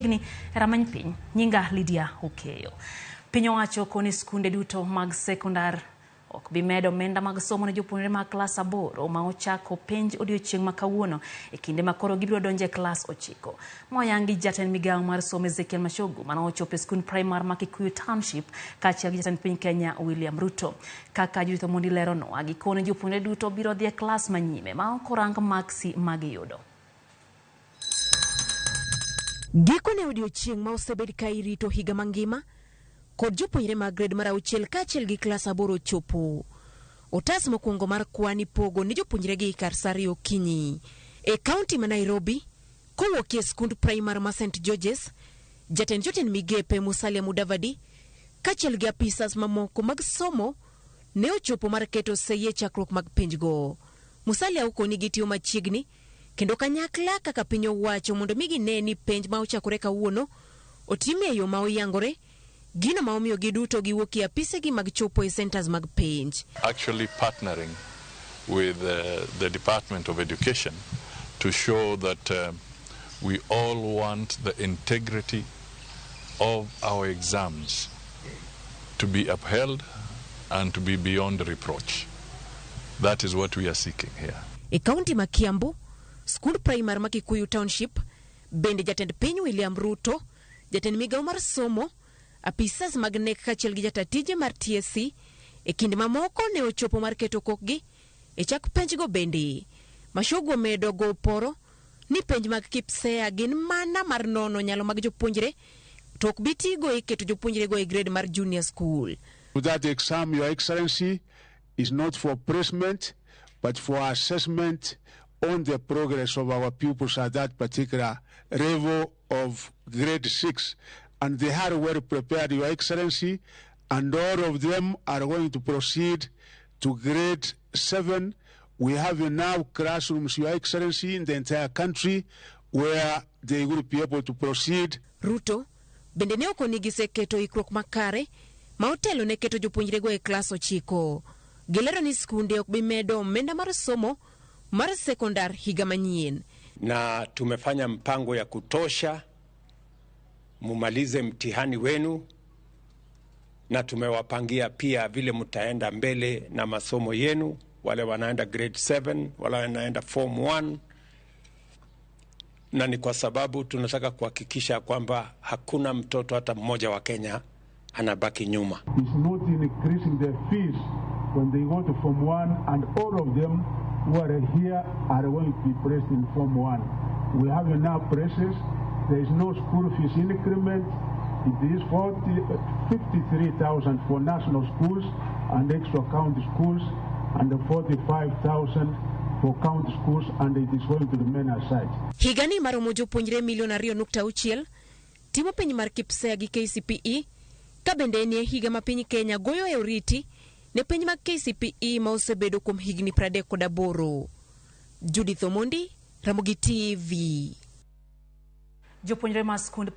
Machiegni e rameny piny. Nyinga Lydia Okeyo. Piny owacho koni skunde duto mag sekondar ok bi medo omenda mag somo ne jopuonjre mag klas 8 ma ochako penj odiochieng' ma kawuono e kinde ma koro gibiro donjo e klas 9. Moyangi jatend migawo mar somo Ezekiel Machogu mane ochopo e skund primar ma Kikuyu Township kaachiel gi jatend piny Kenya William Ruto. Kaka Judith Omondi leronwa, gikone jopuonjre duto biro dhi e klas manyime ma ok orang maksi magiyudo. Gikone odiochieng' ma osebed ka irito higa mangima kod jopuonjre mag grade mar 6 kaachiel gi klas 8 ochopo. Otas mokwongo mar kwan ipogo ne jopuonjregi kar sa 2 okinyi. E kaunti ma Nairobi, kowuok e skund primar ma St George's, jatend jotend migepe Musalia Mudavadi kaachiel gi apisas mamoko mag somo ne ochopo mar keto sei e chakruok mag penjgo. Musalia okoni gitiyo machiegni kendo kanyakla kaka piny owacho mondo mi gine ni penj ma ochakore kawuono otim e yo ma oyangore, gino ma omiyo giduto giwuok e apisegi mag chopo e centers mag penj. Actually partnering with the Department of Education to show that we all want the integrity of our exams to be upheld and to be beyond reproach. That is what we are seeking here. E kaunti ma Kiambu, skund primar ma Kikuyu Township, bende jatend piny William Ruto, jatend migawo mar somo, apisas mag KNEC kaachiel gi jata tije mar TSC, e kinde mamoko ne ochopo mar keto kokgi e chak penjgo bende. Machogu omedo go poro ni penj mag KPSEA gin mana mar nono nyalo mag jopuonjre to ok bi tigo e keto jopuonjrego e grade mar junior school. That exam, Your Excellency, is not for placement, but for assessment on the progress of our pupils at that particular level of grade 6. And they are well prepared, Your Excellency, and all of them are going to proceed to grade 7. We have enough classrooms, Your Excellency, in the entire country where they will be able to proceed. Ruto bende ne okoni giseketo ikruok makare ma otelo ne keto jopuonjrego e klas 9. Gilero ni skunde ok bi medo omenda mar somo mar sekondar higa manyien. Na tumefanya mpango ya kutosha mumalize mtihani wenu, na tumewapangia pia vile mtaenda mbele na masomo yenu, wale wanaenda grade 7, wale wanaenda form 1, na ni kwa sababu tunataka kuhakikisha kwamba hakuna mtoto hata mmoja wa Kenya anabaki nyuma. It's not increasing the fees when they go to form 1, and all of them who are here are going to be placed in form 1. We have enough places. There is no school fees increment. It is 53,000 for national schools and extra county schools, and 45,000 for county schools, and it is going to remain as such. Higani maromo jopuonjre milion 2.6 timo penj mar KPSEA gi KCPE, ka bende en e higa ma piny Kenya goyo e oriti ne penj mag KCPE ma osebedo kuom higni 38. Judith Omondi, Ramogi TV. Jopuonjre mag skund